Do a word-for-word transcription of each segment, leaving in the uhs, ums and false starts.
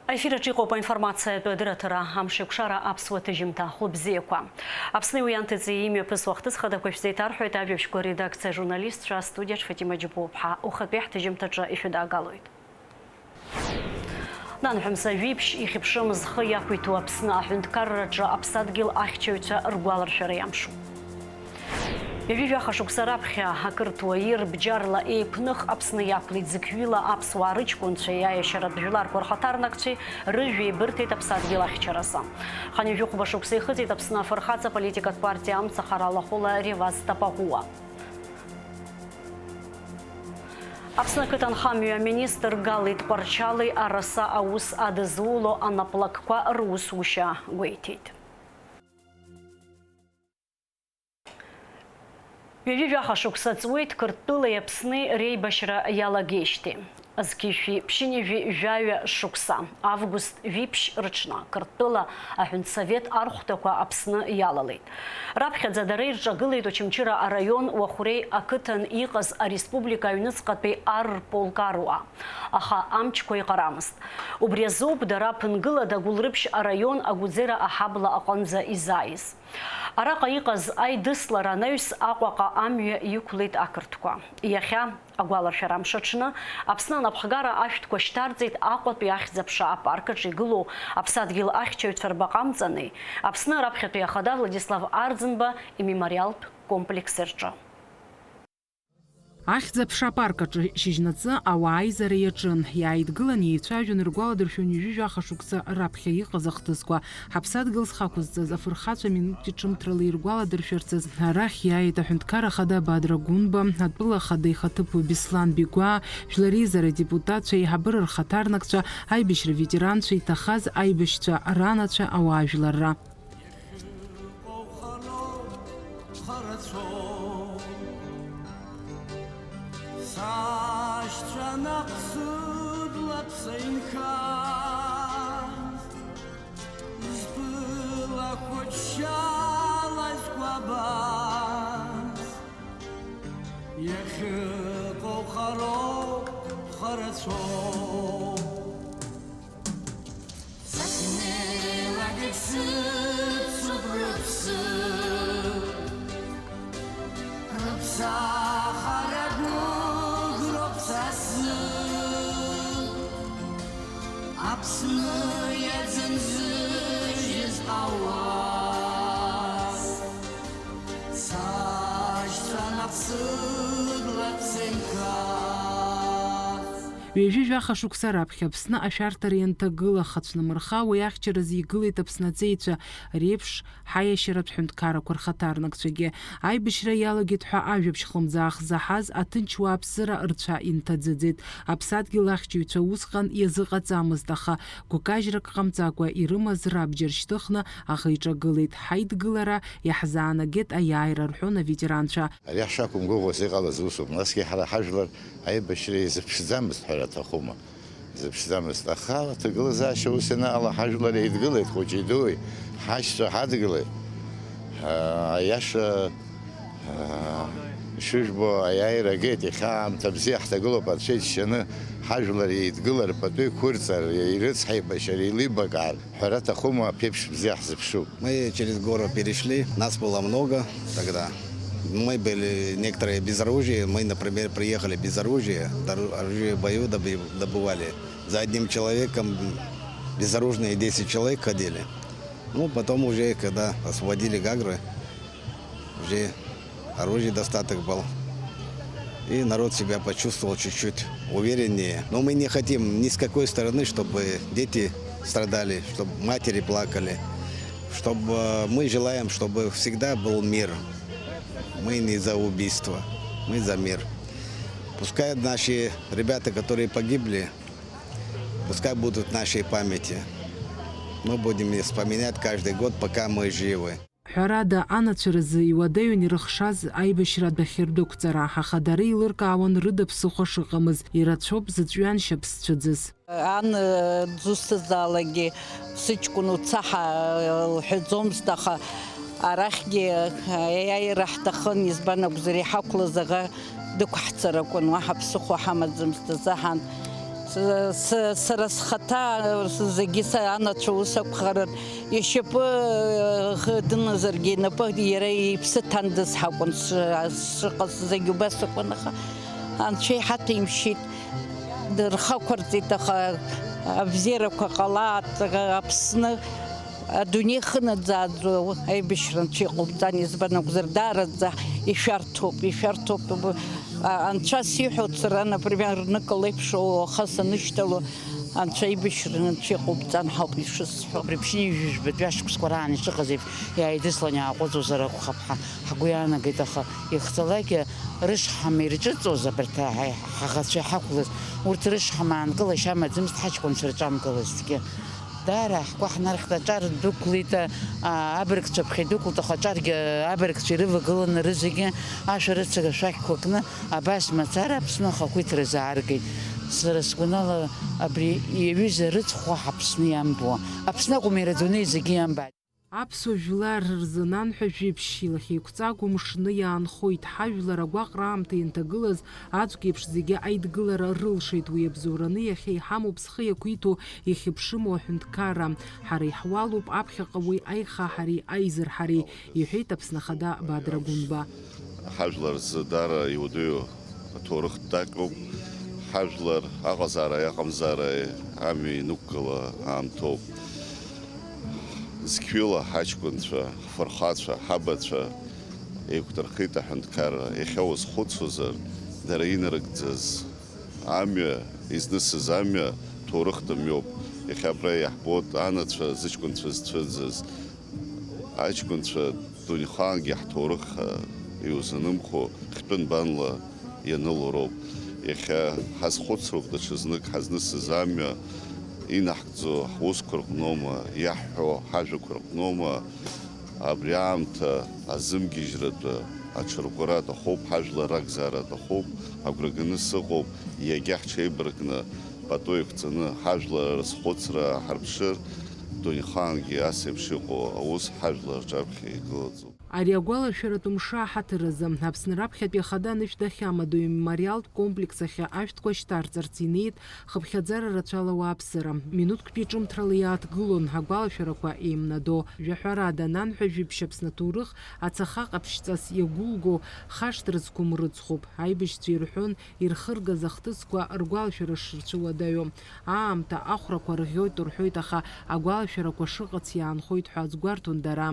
Аефир аҿы иҟоуп аинформациатә адырраҭара, амшеикәшара аԥсуа ҭыжьымҭа. Хәлыбзиақәа. Аԥсни уи анҭыҵи имҩаԥысуа ахҭыс хадақәа шәзеиҭарҳәоит ажәабжьқәа редакциа ажурналистцәа, астудиаҿ Фатима Џьапуаԥҳа. Ухатәи ҳҭыжьымҭаҿы ишәыдаагалоит. Нанҳәа мза жәиԥшь ихьыԥшым зхы иақәиҭу Аԥсны аҳәынҭқарраҿы аԥсадгьыл ахьчаҩцәа ргәаларшәара иамшуп. Ҩажәи жәаха шықәса раԥхьа ақырҭуа ир бџьарла еиқәных Аԥсны иақәлеит зықьҩыла аԥсуаа рыҷкәынцәеи аиашьаратә жәларқәа рхаҭарнакцәеи рыжәҩа еибырҭеит аԥсадгьыл ахьчаразы. Хынҩажәи хәба шықәса ихыҵит Аԥсны афырхаҵа политикатә партиа амцахара алахәыла Реваз Тапаӷәуа. Аԥсны ақыҭанхамҩа аминистр Галеи Тҟәарчали араса аус адызуло анаплакқәа русушьа гәеиҭеит. Ҩажәи жәаха шықәса ҵуеит Қырҭтәылеи Аԥсни реибашьра иалагеижьҭеи. Зқьи жәшәи ԥшьынҩажәи жәаҩа шықәса, август жәиԥшь рыҽны, Қырҭтәыла аҳәынҭсовет архәҭақәа Аԥсны иалалеит. Раԥхьаӡа дара ирҿагылеит Очамчыра араион Уахәреи ақыҭан иҟаз ареспублика аҩныҵҟатәи ар рполкаруаа, аха амчқәа еиҟарамызт. Убри азоуп дара ԥынгылада Гәылрыԥшь араион Агәыӡера аҳабла аҟынӡа изааиз. Араҟа иҟаз аидыслара анаҩс Аҟәаҟа амҩа иқәлеит ақырҭқәа. Иахьа, агәаларшәара амш аҽны, Аԥсны анапхгара ашәҭқәа шьҭарҵеит Аҟәатәи ахьӡ-аԥша апарк аҿы игылоу аԥсадгьыл ахьчаҩцәа рбаҟа амҵани, Аԥсны раԥхьатәи ахада Владислав Арӡынба имемориалтә комплекси рҿы. Ахьӡ-аԥша апарк аҿы шьыжьнаҵы ауаа аизара иаҿын. Иааидгылан, еицәажәон, иргәаладыршәон ҩажәи жәаха шықәса раԥхьа иҟаз ахҭысқәа. Ҳаԥсадгьыл зхақәызҵаз афырхацәа минуҭки ҿымҭрала иргәаладыршәарц азы арахь иааит аҳәынҭқар ахада Бадра Гәынба, атәыла ахада ихаҭыԥуаҩ Беслан Бигәаа, жәлар реизара адепутатцәа, аиҳабыра рхаҭарнакцәа, аибашьра ветеранцәа, иҭахаз аибашьцәа ранацәа, ауаажәларра. Иахьыҟоу хароуп, харацәоуп. Сашьцәа наҟ сыблаԥса инхаз, збылахо џьшьала изкәабаз. Иахьыҟоу хароуп, харацәоуп. Сахьнеилак егьсыцуп рыԥсы, рыԥсахара гәыӷроуп са сзы, Аԥсны иаӡын зыжьыз ауаа, сашьцәа наҟ сыблаԥса инхаз. Ҩажәи жәаха шықәса раԥхьа Аԥсны ашәарҭара ианҭагыла, хацәнмырха уи ахьчаразы игылеит Аԥсны аҵеицәа, реиԥш ҳаиашьаратә ҳәынҭқаррақәа рхаҭарнакцәагьы. Аибашьра иалагеит ҳәа ажәабжь хлымӡаах заҳаз аҭынч уааԥсыра рцәа инҭаӡыӡеит. Аԥсадгьыл ахьчаҩцәа усҟан иазыҟаҵамызт, аха гәкажьрак ҟамҵакәа ирымаз рабџьар шьҭыхны аӷа иҿагылеит. Ҳаидгылара иаҳзаанагеит аиааира, рҳәон аветеранцәа. Ари ҳшақәымгәыӷуаз иҟалаз усуп, насгьы ҳара ҳажәлар аибашьра изыԥшӡамызт ҳәара аҭахума? Изыԥшӡамызт, аха аҭагылазаашьа ус ианаала ҳажәлар еидгылеит, хәыҷи-дуи, ҳашьцәа ҳадгылеит. Ҳа, аиаша, ҳа, ишыжәбо, аиааира агеит, иахьа аамҭа бзиа ҳҭагылоуп, анцәа иџьшьаны ҳажәлар еидгылар, пату иқәырҵар, ирыцҳаибашьар, еилибакаар. Ҳәара аҭахума, аԥеиԥш бзиа ҳзыԥшуп. Мы через гору перешли, нас было много тогда. Мы были некоторые без оружия, мы, например, приехали без оружия, дору-, оружие в бою доби-, добывали. За одним человеком безоружные десять человек ходили. Ну, потом уже, когда освободили Гагры, уже оружия достаток был. И народ себя почувствовал чуть-чуть увереннее. Но мы не хотим ни с какой стороны, чтобы дети страдали, чтобы матери плакали. Чтобы, э, мы желаем, чтобы всегда был мир. Мы не за убийство, мы за мир. Пускай наши ребята, которые погибли, пускай будут в нашей памяти. Мы будем их вспоминать каждый год, пока мы живы. Ҳәарада, анацәа рзы иуадаҩын ирыхшаз аибашьра адәахьы рдәықәҵара, аха дара еилыркаауан рыда ԥсыхәа шыҟамыз, ирацәоуп зыҵәҩаншьап зцәыӡыз. Ан, э, дзусҭазаалакгьы, сыҷкәын уца ҳа, э, лҳәаӡомызт, аха арахьгьы, э, аиааира ҳҭахын, избан акәзар, иҳақәлаз аӷа дықәаҳҵар акәын, уаҳа ԥсыхәа ҳамаӡамызт азы ҳан. Са, сара схаҭа зегьы са анацәа ус акәхарын, ишьапы, э, дыназаргьы инапы иара иԥсы ҭандаз ҳакәын, ш-, шыҟаз зегьы убас акәын, аха Анцәа иҳаҭәеимшьеит, рхы ақәырҵеит, аха абзиарақәа ҟалааит, Аԥсны Адунеи хынаӡааӡо аибашьра анцәа иҟоуҵан, избан акәзар, даараӡа ишәарҭоуп, ишәарҭоуп. А, анцәа сиҳәоит сара, например, рныкала еиԥшу, аха санышьҭало, анцәа аибашьра анцәа иҟоуҵан ҳауп ишысҳәо. Абри ԥшьынҩажәи жәбатәи ашықәсқәа раан ишыҟаз еиԥш, иааидыслан иааҟәыҵуазар акәхап ҳәа ҳгәы иаанагеит, аха ихҵалакгьы рышҳам ирҿыҵуаз абарҭ ҳа-, ҳаӷацәа иҳақәлаз, урҭ рышҳам аанкылашьа амаӡамызт ҳаҷкәынцәа рҿамкылазҭгьы. Даара ҳгәы ҳнархьт, аҿар дәықәлеит, а, абыргцәа ԥхьа идәықәлт, аха аҿаргьы абыргцәа ирывагыланы рызегьы ашәарыцага шәақьқәа кны абас мацара Аԥсны ахақәиҭра азааргеит. Сара сгәанала, абри иаҩыза рыцхәа ҳаԥсны иамбуа. Аԥсны акәым, иара адунеи зегьы иамбааит. Аԥсуа жәлар рзы ананҳәа жәиԥшь илахьеиқәҵагоу мшны иаанхоит. Ҳажәлар агәаҟра аамҭа ианҭагылаз, аӡәк еиԥш зегьы аидгылара рылшеит. Уи абзоураны иахьа иҳамоуп зхы иақәиҭу, ихьыԥшыму аҳәынҭқарра. Ҳара иҳуалуп аԥхьаҟа уи аихаҳареи аизырҳареи, иҳәеит Аԥсны Ахада Бадра Гәынба. Ҳажәлар рзы даара иуадаҩу аҭоурых даҟьоуп. Ҳажәлар аҟазаараи аҟамзаараи амҩа инықәгыла аамҭоуп. Зқьҩыла ҳаҷкәынцәа, ҳфырхацәа, ҳабацәа еиқәдырхеит аҳәынҭқарра. Иахьа уазхәыцуазар, дара инарыгӡаз амҩа, изнысыз амҩа ҭоурыхтә мҩоуп. Иахьа абра иаҳбоит анацәа зыҷкәынцәа зцәыӡыз. Аҷкәынцәа дунеихаангьы ҳҭоурых, а, иузанымхо хьтәы нбанла ианыло роуп. Иахьа ҳазхәыцроуп даҽазнык ҳазнысыз амҩа, инаҳгӡо ҳусқәа рҟноума, иаҳҳәо ҳажәақәа рҟноума, абри аамҭа азымгьежьратәы аҽырӷәӷәара аҭахуп, ҳажәлар ракзаара аҭахуп, агәра ганы сыҟоуп, иагьа ҳҽеибаркны, пату еиқәҵаны ҳажәлар рызхәыцра ҳарԥшыр, дунеихаангьы ас еиԥш иҟоу аус ҳажәлар рҿаԥхьа игылаӡом. Ари агәалашәаратә мшы аҳаҭыр азы, Аԥсны раԥхьатәи ахада анышә дахьамадоу имемориалтә комплекс ахь ашәҭқәа шьҭарҵарц инеит хыԥхьаӡара рацәала ауааԥсыра. Минуҭктәи ҿымҭрала иааҭгылон агәалашәарақәа еимнадо. Жәаҳәарада, ананҳәа жәиԥшь Аԥсны аҭоурых ацаха ҟаԥшьҵас иагәылго, хашҭра зқәым рыцхуп. Аибашьцәа ирҳәон, ирхыргаз ахҭысқәа ргәалашәара шрыцәуадаҩу. Аамҭа ахәрақәа рӷьоит рҳәоит, аха агәалашәарақәа шыҟац иаанхоит ҳәа азгәарҭон дара.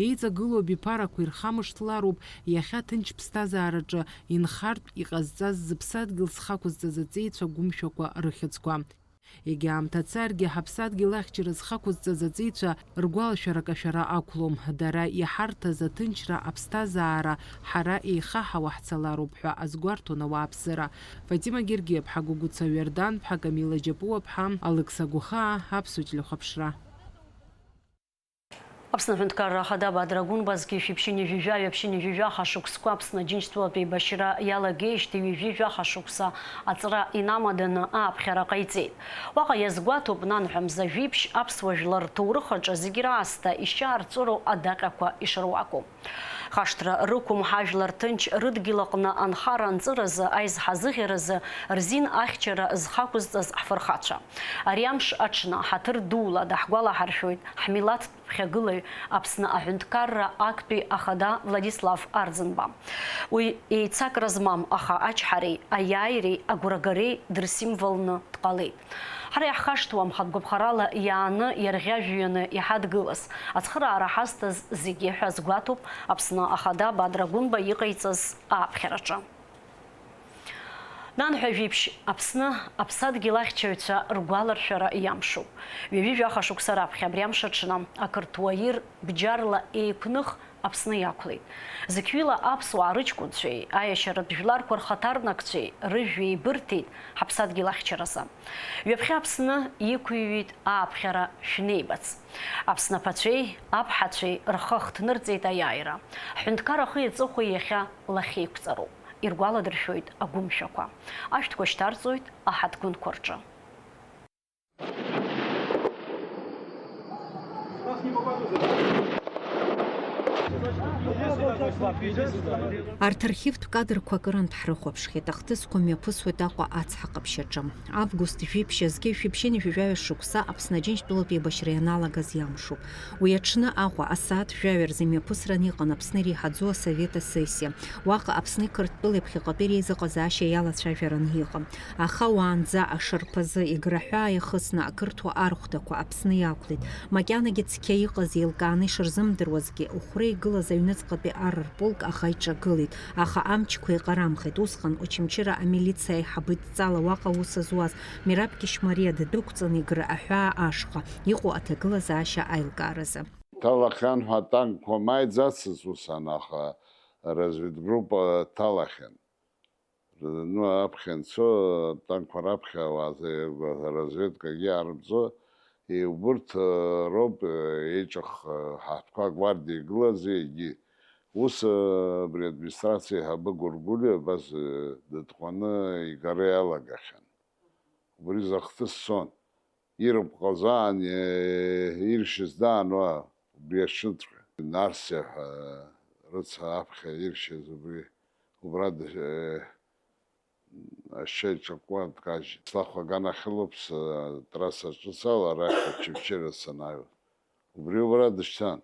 Еиҵагылоу абиԥарақәа ирхамышҭлароуп иахьа ҭынч ԥсҭазаараҿы инхартә иҟазҵаз зыԥсадгьыл зхақәызҵаз аҵеицәа гәымшәақәа рыхьӡқәа. Егьа аамҭа царгьы, ҳаԥсадгьыл ахьчара зхақәызҵаз аҵеицәа ргәалашәара акашәара ақәлом. Дара иҳарҭаз аҭынчра, аԥсҭазаара ҳара еихаҳауа ҳцалароуп ҳәа азгәарҭон ауааԥсыра. Фатима Гергиаԥҳа, Гәыгәыца Ҩардан-ԥҳа, Камила Џьапуаԥҳа, Алықьса Гәыхаа, Аԥсуа телехәаԥшра. Аԥсны Аҳәынҭқарра Ахада Бадра Гәынба зқьи жәшәи ԥшьынҩажәи жәаҩа, ԥшьынҩажәи жәаха шықәсқәа Аԥсны Аџьынџьтәылатә еибашьра иалагеижьҭеи ҩажәи жәаха шықәса аҵра инамаданы ааԥхьара ҟаиҵеит. Уаҟа иазгәаҭоуп, нанҳәа мза жәиԥшь аԥсуа жәлар рҭоурых аҿы зегь раасҭа ишьаарҵәыроу адаҟьақәа ишыруаку. Хашҭра рықәым, ҳажәлар ҭынч рыдгьыл аҟны анхара анҵыразы, аизҳазыӷьаразы рзин ахьчара зхақәызҵаз ҳфырхацәа. Ари амш аҽны ҳаҭыр дула даҳгәалаҳаршәоит ҳмилаҭтә ԥхьагылаҩ, Аԥсны аҳәынҭқарра актәи ахада Владислав Арӡынба. Уи еицакра змам, аха ачҳареи, аиааиреи, агәрагареи дырсимволны дҟалеит. Ҳара иаҳхашҭуам, хатә гәаԥхарала иааны, иарӷьажәҩаны иҳадгылаз, ацхыраара ҳазҭаз зегьы ҳәа азгәаҭоуп Аԥсны Ахада Бадра Гәынба иҟаиҵаз ааԥхьараҿы. Нанҳәа жәиԥшь Аԥсны аԥсадгьыл ахьчаҩцәа ргәаларшәара иамшуп. Ҩажәи жәаха шықәса раԥхьа абри амш аҽны ақырҭуа ир бџьарла еиқәных Аԥсны иақәлеит. Зықьҩыла аԥсуаа рыҷкәынцәеи аиашьаратә жәларқәа рхаҭарнакцәеи рыжәҩа еибырҭеит ҳаԥсадгьыл ахьчаразы. Ҩаԥхьа Аԥсны иқәыҩит ааԥхьара шәнеибац. Аԥсны аԥацәеи аԥҳацәеи рхы ахҭнырҵеит аиааира. Ҳҳәынҭқар ахи аҵыхәеи иахьа лахьеиқәҵароуп, иргәаладыршәоит агәымшәақәа. Ашәҭқәа шьҭарҵоит аҳаҭгәынқәа рҿы. Арҭ архивтә кадрқәа акырынтә ҳрыхәаԥшхьеит, ахҭысқәа мҩаԥысуеит Аҟәа ацҳа ҟаԥшь аҿы. Август жәиԥшь азгьы шәиԥшьынҩажәи жәаҩа шықәса Аԥсны Аџьынџьтәылатә еибашьра ианалагаз иамшуп. Уи аҽны Аҟәа асааҭ жәаҩа рзы мҩаԥысран иҟан Аԥсны иреиҳаӡоу асовет асессиа. Уаҟа Аԥсни Қырҭтәылеи ԥхьаҟатәи реизыҟазаашьа иалацәажәаран иҟан. Аха уаанӡа ашарԥазы Еграҳәаа иахысны ақырҭуа архәҭақәа Аԥсны иақәлеит. Макьанагьы цқьа иҟаз еилкааны ишырзымдыруазгьы, Ухәра игылаз аҩныҵҟатәи ар рполк аӷа иҿагылеит, аха амчқәа еиҟарамхеит. Усҟан Очамчыра амилициа аиҳабы идҵала уаҟа аус зуаз Мераб Кьышьмариа ддәықәҵан Егра Аҳәаа ашҟа иҟоу аҭагылазаашьа аилкааразы. Ҭалахьан ҳәа атанкқәа ма иӡацызт ус ан, аха разведгруппа ҭалахьан. Ну, аԥхьа анцо, атанкқәа раԥхьа ауаа разведкагьы арымҵо, и-, убырҭ, э, роуп, э, еиҿых, э, ҳаҳҭқәа гвардиа игылаз егьи. Ус, э, абри администрациа аиҳабы Гәыргәлиа абас, э, дытҟәаны игара иалагахьан. Убри захҭыс цон. Ирыпҟазаан, э, иршьыз даан уа, убри аҽынҵәҟьа. Нарсиа ҳәа рыцҳа аԥхьа иршьыз убри, убра д-, э, ашьа иҿакуа дкажьит. Слахә аганахьала Аԥс-, атрасса ҿыц ала арахь Очамчыра санааиуа. Убри убра дышьҭан.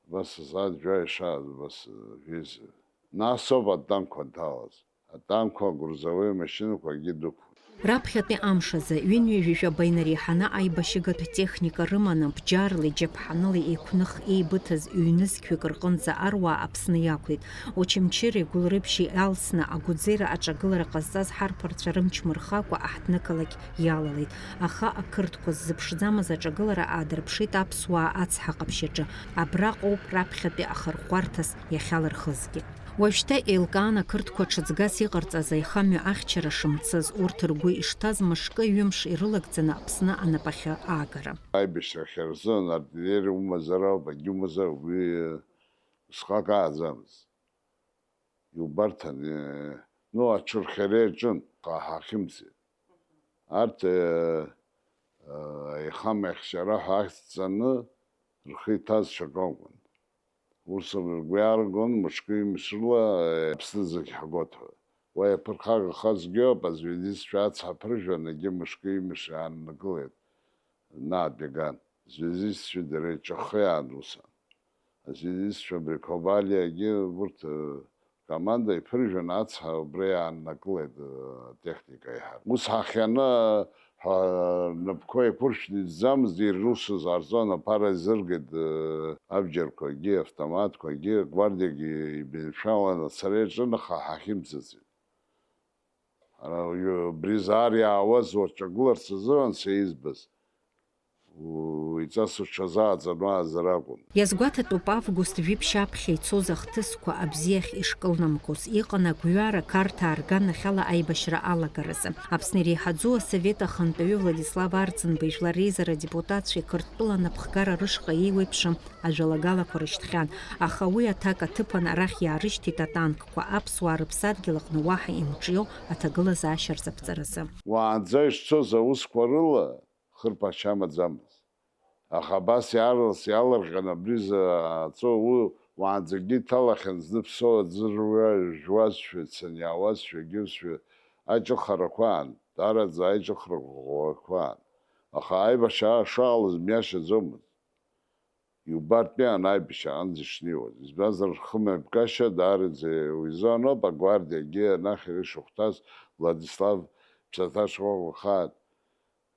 Абас асааҭ жәаҩа шааз, абас, э, жәеиза. Нас ауп атанкқәа анҭалаз. Атанкқәа, агрузовые машьынақәа акгьы дәықәлеит. Раԥхьатәи амш азы, ҩынҩажәи жәаба инареиҳаны аибашьыгатә техника рыманы, бџьарла, џьаԥҳаныла еиқәных еибыҭаз ҩнызқьҩык рҟынӡа аруаа Аԥсны иақәлеит. Очамчыреи Гәылрыԥшьи алсны, Агәыӡера аҿагылара ҟазҵаз ҳарԥарцәа рымч мырхакәа аҳҭнықалақь иалалеит. Аха ақырҭқәа ззыԥшӡамыз аҿагылара аадырԥшит аԥсуаа ацҳа ҟаԥшь аҿы. Абраҟоуп раԥхьатәи ахырхәарҭас иахьалырхызгьы. Уажәшьҭа еилкаан ақырҭқәа ҽыҵгас иҟарҵаз аихамҩа ахьчара шымцыз, урҭ ргәы ишҭаз мышкы-ҩымш ирылагӡаны Аԥсны анапахьы аагара. Аибашьрахьа рзын артиллериа умазар ауп, акгьы умазар, уи усҟак ааӡамызт. Иубарҭан, э, ну, аҽырхиара иаҿын, аха ҳахьымӡеит. Арҭ, э, э, аихамҩа ахьчара ҳәа ахьӡҵаны рхы иҭаз ҽак акәын. Ус ргәы иааргон, мышкы-ҩымш рыла, э, Аԥсны зегь ҳгоит ҳәа. Уа иаԥырхагахазгьы ауп, азведистцәа ацҳа ԥыржәан, егьи мышкы-ҩымш иааннакылеит, наатә иган. Азведистцәа дара иҿаххы иаан ус ан. Азведистцәа абри Кобалиагьы урҭ, э, команда иԥыржәан, ацҳа убра иааннакылеит, э, атехника аиҳаб. Ус ҳахьаны, ҳа, рнапқәа еиқәыршәны итәӡамызт, ирусыз ҟарҵон, аԥара изыргеит, э, абџьарқәагьы, автоматқәагьы, агвардиагьы ибаҩршәалан ацара иаҿын, аха ҳахьымӡаӡеит. Ара уаҩы абри заар иаауаз уаҿагыларц азыҳәан са избаз, уаҩҵас уҽазааӡаны уаазар акәын. Иазгәаҭатәуп август жәиԥшь аԥхьа ицоз ахҭысқәа абзиахь ишкылнамкоз. Иҟан агәҩара, Қарҭаа рганахьала аибашьра алагаразы. Аԥсны иреиҳаӡоу асовет ахантәаҩы Владислав Арӡынба ижәлар реизара адепутатцәеи Қырҭтәыла анапхгара рышҟа еиуеиԥшым ажәалагалақәа рышьҭхьан, аха уи аҭак аҭыԥан арахь иаарышьҭит атанкқәа, аԥсуаа рыԥсадгьыл аҟны уаҳа имҿио аҭагылазаашьа рзаԥҵаразы. Уаанӡа ишцоз аусқәа рыла хырԥашьа амаӡамызт. Аха абас иаарлас иалырҟьан абри заҵо, уи уаанӡагьы иҭалахьан, зны Ԥсоу аӡы рҩа жәуазшәа, ицаны иаауазшәа, егьырҭ аиҿыхарақәа аан, даараӡа аиҿыхарақәа ӷәӷәақәа аан. Аха аибашьра шаалаз мҩашьаӡомызт. Иубартәи анаибашьра аҟынӡа ишнеиуаз. Избанзар, рхымҩаԥгашьа даараӡа еизаноуп, агвардиагьы анахь ирышьахәҭаз Владислав ԥсаҭа шкәакәа хаан,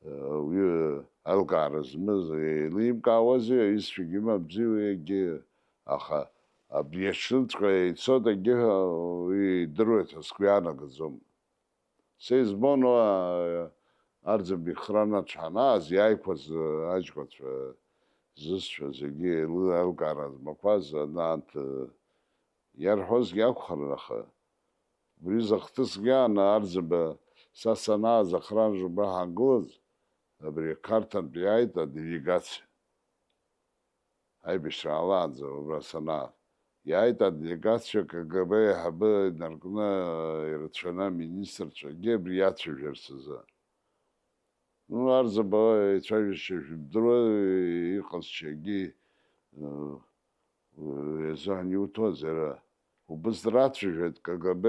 э, уи аилкаара змаз еилимкаауази, аҩызцәагьы имамзи уигьы, аха абри аҽнынҵәҟьа ицоит, егьи уи идыруеит ҳәа сгәы иаанагаӡом. Са избон уа Арӡынба ихран аҿы ҳанааз, иааиқәаз аџьмақәа зысцәа зегьы еилы-, аилкаара змақәаз, анант, иарҳәозгьы акәхарын, аха убри захҭысгьы аан, Арӡынба, са санааз ахран убра ҳангылаз, абри Қарҭынтә иааит аделегациа. Аибашьра аалаанӡа убра санаа, иааит аделегациа К Г Б аиҳабы инаркны, ирацәаны аминистрцәагьы абри иацәажәарц азы. Ну, Арӡынба ицәажәашьа жәымдыруа иҟазшьагьы, э, Изаҳәан иуҭоз иара. Убыс драцәажәеит, К Г Б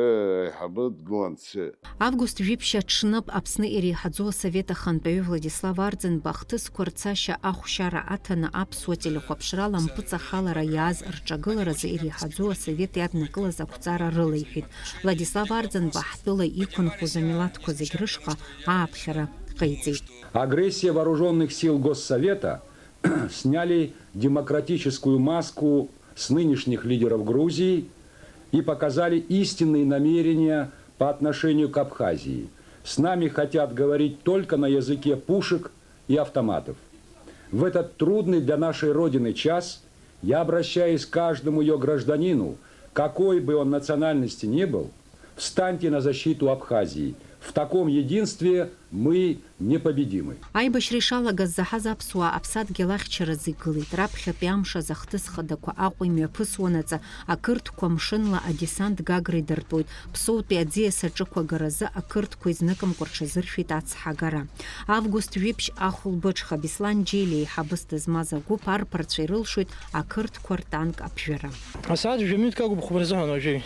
аиҳабы дгылан дцеит. Август жәиԥшь аҽны Аԥсны иреиҳаӡоу асовет ахантәаҩы Владислав Арӡынба ахҭысқәа рцашьа ахәшьара аҭаны аԥсуа телехәаԥшрала мпыҵахалара иааз рҿагыларазы иреиҳаӡоу асовет иаднакылаз ақәҵара рылеиҳәеит. Владислав Арӡынба ҳтәыла иқәынхоз амилаҭқәа зегь рышҟа ааԥхьара ҟаиҵеит. Агрессия вооружённых сил Госсовета сняли демократическую маску с нынешних лидеров Грузии и показали истинные намерения по отношению к Абхазии. С нами хотят говорить только на языке пушек и автоматов. В этот трудный для нашей Родины час я обращаюсь к каждому её гражданину, какой бы он национальности ни был, встаньте на защиту Абхазии. В таком единстве мы непобедимы. Аибашьра ишалагаз заҳаз аԥсуаа аԥсадгьыл ахьчаразы игылеит. Раԥхьатәи амш азы ахҭыс хадақәа Аҟәа имҩаԥысуанаҵы, ақырҭқәа мшынла адесант Гагра идыртәоит. Ԥсоутәи аӡиас аҿықәагаразы ақырҭқәа изныкымкәа рҽазыршәеит ацҳагара. Август жәиԥшь ахәылбыҽха Беслан Џьелиа еиҳабыс дызмаз агәыԥ арԥарцәа ирылшоит ақырҭқәа ртанк аԥжәара. Асааҭ жәа-минуҭк агәыԥхәба рзыҳәан уажәы.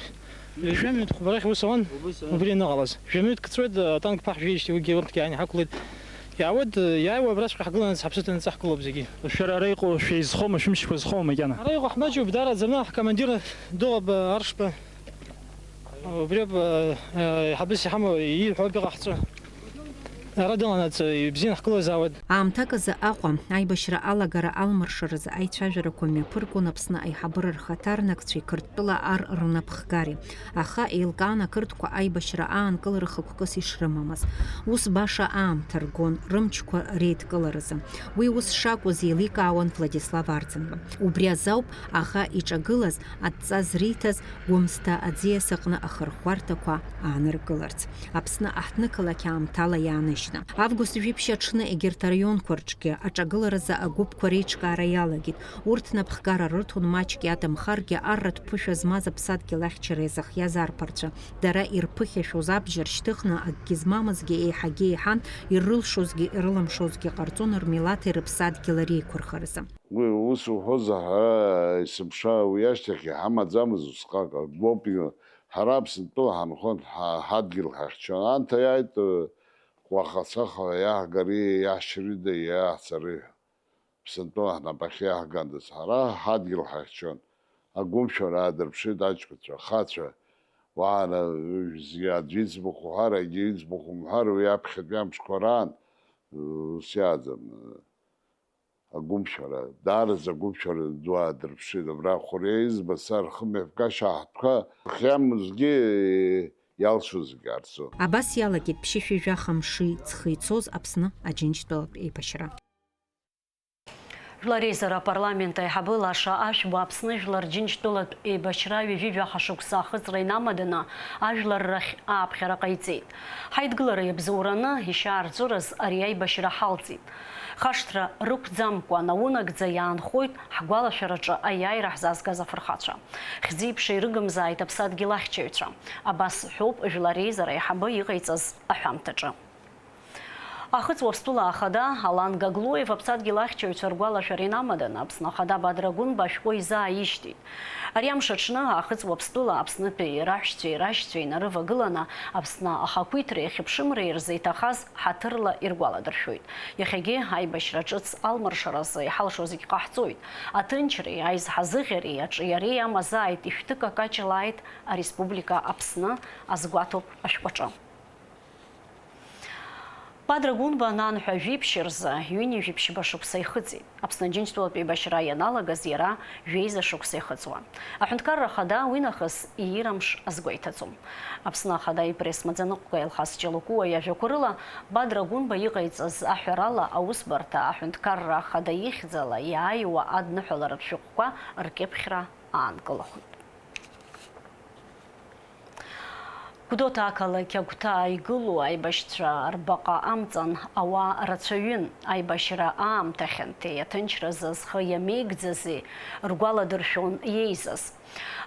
Жәа-минуҭ хәба рахь ус ауан, убри аныҟалаз. Жәа-минуҭк ҵуеит, атанк ԥаҳжәеижьҭеи уигьы урҭгьы ааины иҳақәлеит. Иаауеит, иааиуа абраҵәҟьа ҳгыланаҵ ҳаԥсы ҭанаҵы ҳгылоуп зегьы. Шәара ара иҟоу шәеизхоума, шәымшьқәа зхоума макьана? Ара иҟоу ҳмаҷуп, даараӡаны ҳкомандир Доуаба Аршба. Убриоуп, э, э, иҳабыс иҳамоу ииҳәо ауп иҟаҳҵо. Ара дыланаҵ, ибзианы ҳгылазаауеит. Аамҭак азы Аҟәа, аибашьра алагара алмыршаразы аицәажәарақәа мҩаԥыргон Аԥсны аиҳабыра рхаҭарнакцәеи Қырҭтәыла ар рнапхгареи. Аха еилкаан ақырҭқәа аибашьра аанкылара хықәкыс ишрымамыз. Ус баша аамҭа ргон, рымчқәа реидкыларазы. Уи ус шакәыз еиликаауан Владислав Арӡынба. Убри азоуп аӷа иҿагылаз, адҵа зриҭаз, Гәымсҭа аӡиас аҟны ахырхәарҭақәа ааныркыларц, Аԥсны аҳҭнықалақь аамҭала иааныжьны. Август жәиԥшь аҽны егьырҭ араионқәа рҿгьы аҿагыларазы агәыԥқәа реиҿкаара иалагеит. Урҭ напхгара рыҭон маҷк иадамхаргьы арратә ԥышәа змаз аԥсадгьыл ахьчара иазыхиаз арԥарцәа. Дара ирԥыхьашәоз абџьар шьҭыхны, акгьы змамызгьы еиҳагьы еиҳан, ирылшозгьы ирылымшозгьы ҟарҵон рмилаҭи рыԥсадгьыли реиқәырхаразы. Уи ус уҳәозар, ҳара есымша уи ашьҭахь иҳамаӡамызт усҟак, агәоуп, ҳара Аԥсынтәыла ҳанхон, ҳа-, ҳадгьыл ҳахьчон. Анҭ иааит, уаха-саха иаҳгари, иаҳшьри даи иаҳцари ҳәа. Аԥсынтәыла ҳнапахь иаҳгандаз, ҳара ҳадгьыл ҳахьчон. Агәымшәара аадырԥшит аҷкәынцәа, ахацәа, уаара зегьы аӡәы иӡбахә уҳәар, егьи иӡбахә умҳәар, уи аԥхьатәи амшқәа раан, ус иааӡам. Агәымшәара, даараӡа агәымшәара ду аадырԥшит, абра ахәыриа избац, рхымҩаԥгашьа аҳҭқәа хиамызгьы иалшозгьы арҵон. Абас иалагеит ԥшьышәи жәаха мши ҵхи ицоз Аԥсны Аџьынџьтәылатә еибашьра. Жәлар реизара апарламент аиҳабы Лаша Ашәба Аԥсны Жәлар Џьынџьтәылатә еибашьра ҩажәи жәаха шықәса ахыҵра инамаданы ажәлар рахь ааԥхьара ҟаиҵеит. Ҳаидгылара иабзоураны ишьаарҵәыраз ари аибашьра ҳалҵит. Хашҭра рықәӡамкәа наунагӡа иаанхоит ҳгәалашәараҿы аиааира ҳзаазгаз афырхацәа. Хьӡи-ԥшеи рыгымзааит аԥсадгьыл ахьчаҩцәа. Абас ҳәоуп Жәлар реизара аиҳабы иҟаиҵаз аҳәамҭаҿы. Ахыҵ Уаԥстәыла ахада Алан Гаглоев аԥсадгьыл ахьчаҩцәа ргәалашәара инамаданы Аԥсны Ахада Бадра Гәынба ашәҟәы изааишьҭит. Ари амш аҽны Аахыҵ Уаԥстәыла Аԥснытәи раҳәшьцәеи рашьцәеи инарывагыланы Аԥсны ахақәиҭреи ахьыԥшымреи рзы иҭахаз ҳаҭырла иргәаладыршәоит. Иахьагьы аибашьра ҿыц алмыршаразы иҳалшо зегь ҟаҳҵоит. Аҭынчреи, аизҳазыӷьареи аҿиареи амазааит, ишәҭыкакаҷлааит ареспублика Аԥсны, азгәаҭоуп ашәҟәаҿы. Бадра Гәынба нанҳәа жәиԥшь рзы ҩынҩажәи ԥшьба шықәса ихыҵит. Аԥсны Аџьынџьтәылатә еибашьра ианалагаз иара жәеиза шықәса ихыҵуан. Аҳәынҭқарра Ахада уинахыс иира мш азгәеиҭаӡом. Аԥсны Ахада ипресс-маӡаныҟәгаҩ Алхас Ҷалыкәуа иажәақәа рыла, Бадра Гәынба иҟаиҵаз аҳәарала аусбарҭа Аҳәынҭқарра Ахада ихьӡала иааиуа адныҳәаларатә шәҟәқәа ркьыԥхьра аанкылахоит. Гәдоуҭа ақалақь агәҭа игылоу аибашьцәа рбаҟа амҵан ауаа рацәаҩын. Аибашьра аамҭа хьанҭеи аҭынчразы зхы иамеигӡази ргәаладыршәон иеизаз.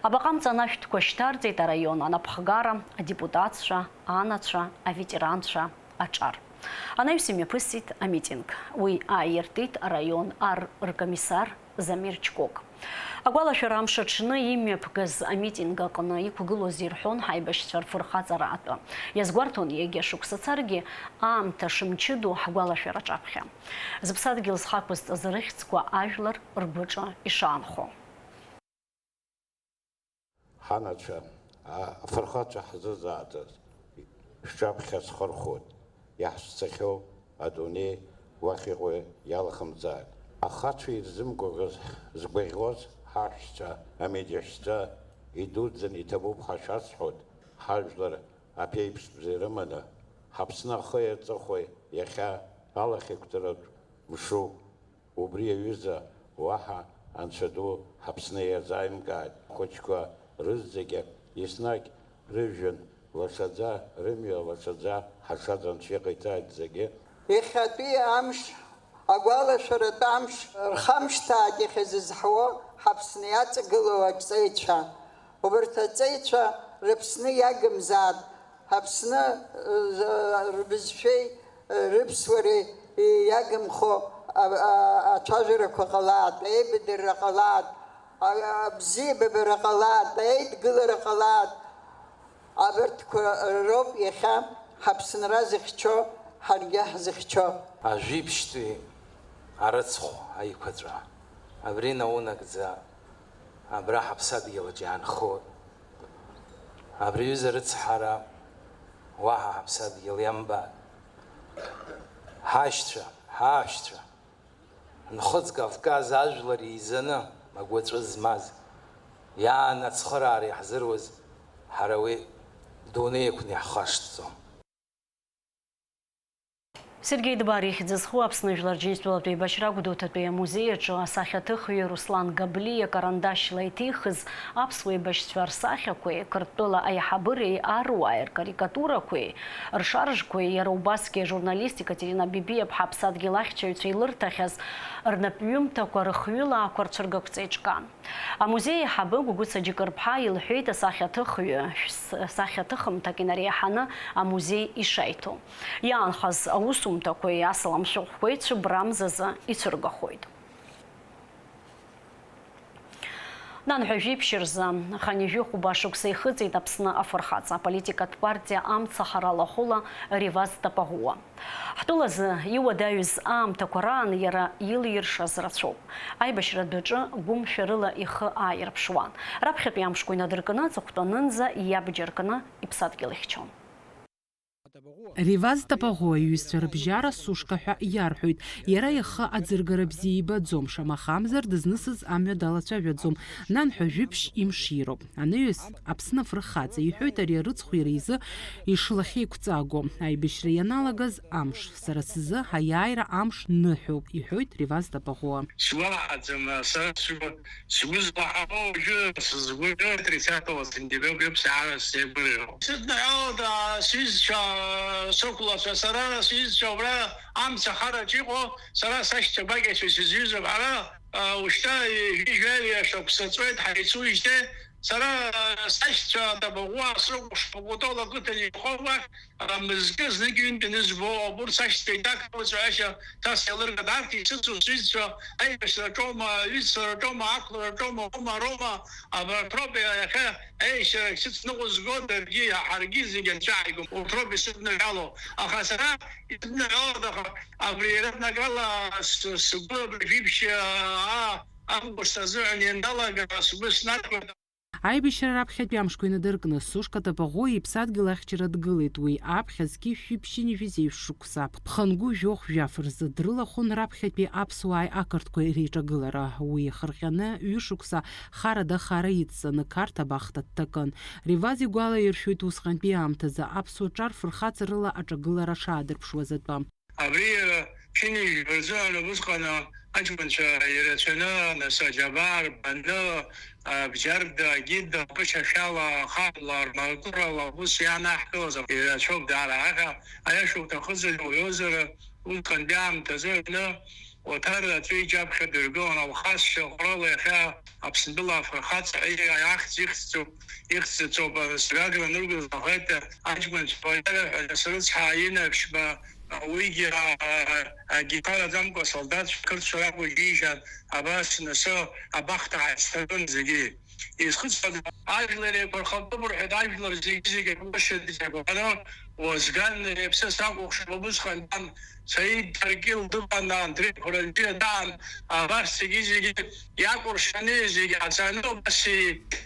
Абаҟа амҵан ашәҭқәа шьҭарҵеит араион анапхгара, адепутатцәа, анацәа, аветеранцәа аҿар. Анаҩс имҩаԥысит амитинг. Уи ааиртит араион ар ркомиссар Замир Чкок. Агәалашәара амш аҽны имҩаԥгаз амитинг аҟны иқәгылоз ирҳәон ҳаибашьцәа рфырхаҵара атәы. Иазгәарҭон, егьа шықәса царгьы аамҭа шымчыду ҳгәалашәара аҿаԥхьа. Зыԥсадгьыл зхы ақәызҵаз рыхьӡқәа ажәлар ргәаҿы ишаанхо. Ҳанацәа, афырхацәа ҳзызааӡаз шәҿаԥхьа схырхәоит, иаҳшәцахьоу адунеи уахь иҟоу иалахымзааит. Ахацәа ирзымгәаӷьыз згәаӷьуаз ҳаҳәшьцәа, амедиашьцәа идуӡӡан иҭабуп ҳәа шәасҳәоит, ҳажәлар аԥеиԥшбза ирыманы, ҳаԥсны ахи аҵыхәеи иахьа алахьеиқәҵаратә мшуп. Убри аҩыза уаҳа Анцәа ду ҳаԥсны иазааимгааит. Ахәыҷқәа рызегьы еснагь рыжәҩан лашаӡа, рымҩа лашаӡа ҳашаз Анцәа иҟаиҵааит зегьы. Иахьатәи амш, агәалашәаратә амш, рхамышҭааит иахьазызҳауа ҳаԥсны иаҵагылоу аҵеицәа. Убарҭ аҵеицәа рыԥсны иагымзаат, Аԥсны рбызшәеи рыԥсуареи иагымхо ацәажәарақәа ҟалаат, аибадырра ҟалаат, абзиабабара ҟалаат, аидгылара ҟалаат, абарҭқәа роуп иахьа ҳаԥсынра зыхьчо, ҳаргьы ҳзыхьчо. Ажәибжьтәи арыцхә аиқәаҵәа абри наунагӡа абра ҳаԥсадгьыл аҿы иаанхоит. Абри аҩыза рыцҳара уаҳа ҳаԥсадгьыл иамбааит. Ҳашьцәа, ҳаашьцәа, Нхыҵ Кавказ ажәлар еизаны агәаҵәа змаз, иааны ацхыраара иаҳзыруаз, ҳара уи дунеи иқәны иаҳхашҭӡом. Сергеи Дбар ихьӡ зху Аԥсны Жәлар Џьынџьтәылатә еибашьра Гәдоуҭатәи амузеи аҿы асахьаҭыхҩы Руслан Габлиа карандашьла иҭихыз аԥсуа еибашьцәа рсахьақәеи, Қырҭтәыла аиҳабыреи аруааи ркарикатурақәеи, ршаржқәеи, иара убасгьы ажурналист Екатерина Бибиаԥҳа аԥсадгьыл ахьчаҩцәа илырҭахьаз рнапҩымҭақәа рыхҩылаақәа рцәыргақәҵа еиҿкаан. Амузеи аиҳабы Гәыгәыца Џьыкырԥҳа илҳәеит асахьаҭыхҩы шәс-, сахьаҭыхымҭак инареиҳаны амузеи ишаиҭо. Иаанхаз аусумҭақәеи асалам шәҟәқәеи цәыббрамзазы ицәыргахоит. Нанҳәа жәиԥшь рзы хынҩажәи хәба шықәса ихыҵит Аԥсны афырхаҵа аполитикатә партиа Амцахара алахәыла Реваз Тапаӷәуа. Ҳтәылазы иуадаҩыз аамҭақәа раан иара илиршаз рацәоуп. Аибашьра адәаҿы гәымшәарыла ихы ааирԥшуан. Раԥхьатәи амшқәа инадыркны аҵыхәтәанынӡа иабџьар кны иԥсадгьыл ихьчон. Реваз Тапаӷәуа иҩызцәа рыбжьара Сушка ҳәа иарҳәоит. Иара ихы аӡыргара бзиа ибаӡом, шамахамзар дызнысыз амҩа далацәажәаӡом. Нанҳәа жәиԥшь имшироуп. Анаҩс Аԥсны афырхаҵа иҳәоит ари арыцхә иара изы ишлахьеиқәҵаго. Аибашьра ианалагаз амш, сара сзы аиааира амш ныҳәоуп, иҳәоит Реваз Тапаӷәуа. Сгәалаҟаӡам, сара сгәы, сгәы злаҳауа уажәы сызгәырӷьо тридцатого сентября убриоуп саара сзеигәырӷьо. Сыдныҳәалоит, а, сҩызцәа, сықәлацәа, сара сҩызцәа убра амца хараҿ иҟоу, сара сашьцәа гәакьацәа сызҩызоуп. Ҳара, а, ушьҭа ҩажәи жәаҩа шықәса ҵуеит ҳаицужьҭеи, сара, а, сашьцәа Табаӷәуа срыкәыхшоуп, Кәтол ақыҭан инхо уахь, Мызкы знык ҩынтә ианызбо ауп, урҭ сашьцәа еиҭах рылҵшәашьа ҭаца еилыргеит. Арҭ исыцу сҩызцәа аибашьраҿоума, аҩызцәараҿоума, ақәлараҿоума, ума, роума, абарҭ роуп иахьа аиашьарахь сыцныҟәызго, даргьы, ҳаргьы зегьы анцәа ҳаигом. Урҭ роуп исыдныҳәало. Аха сара исыдныҳәалоит, аха абри еиҳаракгьы ала с-, сгәы абыржәы ибжьы, аа, август азыҳәан ианалага, сгәы снархәеит. Аибашьра раԥхьатәи амшқәа инадыркны, Сушка Тапаӷәуа иԥсадгьыл ахьчара дгылеит. Уи аԥхьа зқьи жәшәи ԥшьынҩажәи зеижә шықәса, ԥхынгәы жәохә жәаф рзы дрылахәын раԥхьатәи аԥсуааи ақырҭқәеи реиҿагылара. Уи иахырҟьаны ҩышықәса харада ахара идҵаны Қарҭ абахҭа дҭакын. Реваз игәалаиршәоит усҟантәи аамҭазы аԥсуа ҿар фырхаҵарыла аҿагылара шаадырԥшуаз атәы. Абри, э, ԥшьынҩажәи жәаф рзыҳәан убысҟан, э, аҷкәынцәа ирацәаны, нас, аџьабаа рбаны, э, бџьарда, гида, ҟәышашәала, хаҳәла, рмалқәарала ус иаанаҳкылоз ирацәоуп даара. Аха аиаша уҭахызар, уҳәозар, усҟантәи аамҭазы аҩны Оҭар аҵәы иҷаԥхьа дыргылан, Алхас Шьаҟрыл иахьа Аԥсынтәыла афырхаҵа ҳәа ахьӡ ихьӡуп, ихьӡ заҵоуп, Гагра ныргәылҵ лаҳәеит, аҷкәынцәа уаҩы ҳәа срыцҳа, Аина Ԥшьба Уигьы, а, а, агьиԥараӡамкәа асолдаҭцәа қырҭцәа ракәу џьишьан, абас насы абахҭа ааицҭатәын зегьы. Изхысҳәааз, ажәлар еиқәырхатәуп рҳәеит, ажәлар зегьы-зегьы аҟәышьа дизагәаҳәаны, Уазган иԥсы сакәыхшоуп, убысҟан дан Саид Даргьыл дыҟан, Андреи Қәаранџьиа даан, абас зегьы-зегьы иакәыршаны, зегьы ааӡаны, убас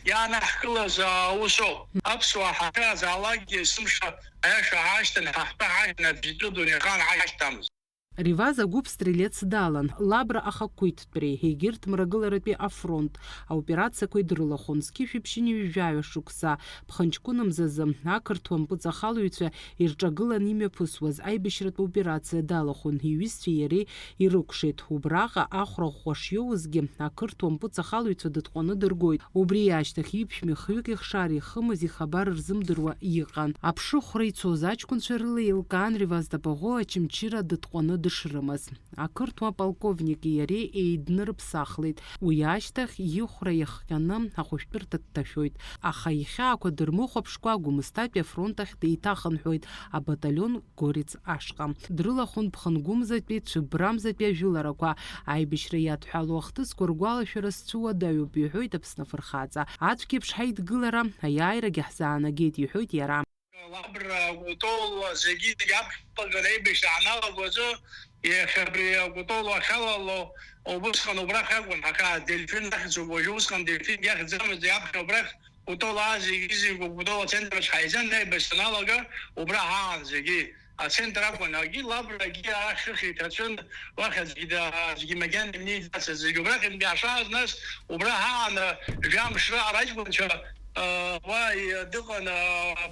иаанаҳкылаз аус ауп. Аԥсуаа ҳахьааӡаалакгьы есымша аиаша ҳашьҭан, ҳаҳтәы ҳашьҭан, аӡәгьы дунеихаан ҳашьҭамызт. Реваз агәыԥ стрелец далан, Лабра ахақәиҭтәреи, егьырҭ мрагыларатәи афронт аоперациақәеи дрылахәын зқьышәи ԥшьынҩажәаҩа шықәса, ԥхынҷкәына мзазы, ақырҭуа мпыҵахалаҩцәа ирҿагылан имҩаԥысуаз аибашьратә операциа далахәын, иҩызцәеи иареи ирыкәшеит. Убраҟа ахәра ӷәӷәа шиоузгьы, ақырҭуа мпыҵахалаҩцәа дытҟәаны дыргоит. Убри ашьҭахь иԥшәма хҩык ихшара ихымыз ихабар рзымдыруа иҟан. Аԥшыхәра ицоз аҷкәынцәа рыла еилкаан Реваз Дапаӷоу Очамчыра дытҟәаны дышрымаз. Ақырҭуа аполковники иареи еиднырыԥсахлеит. Уи ашьҭахь ихәра иахҟьаны ахәышәтәырҭа дҭашәоит. Аха ихьаақәа дырмыхәаԥшкәа Гәымсҭатәи афронт ахь деиҭахынҳәуеит, абаталион Горец ашҟа. Дрылахәын ԥхынгәымзатәи, цәыббрамзатәи ажәыларақәа. Аибашьра иадҳәалоу ахҭысқәа ргәалашәара сцәыуадаҩуп, иҳәоит Аԥсны афырхаҵа. Ацәгьеиԥш ҳаидгылара, аиааирагьы ҳзаанагеит, иҳәоит иара. Лабра Гәдоула зегьы-зегьы аԥхьаҟагара аибашьра ҳаналаго азы, иахьа абри Гәдоула ахьалало, убысҟан убрахь акәын ҳаха, Дельфин ахьӡуп, уажәы усҟан Дельфин иахьӡамызт, иаԥхьа убрахь Гәдоула зегьы-зегьы Гәдоула ацентрахь ҳаизан, аибашьра аналага, убра ҳаан зегьы. Ацентр акәын, агьи Лабрагьы арахь хыхь иҭацәын, уахь аӡәгьы да-, аӡәгьы макьана имнеиӡацызт, зегьы убрахьынтә иаашааз, нас убра ҳаан, жәамш раҟара аҷкәынцәа, а, уа, и-, дыҟан, а,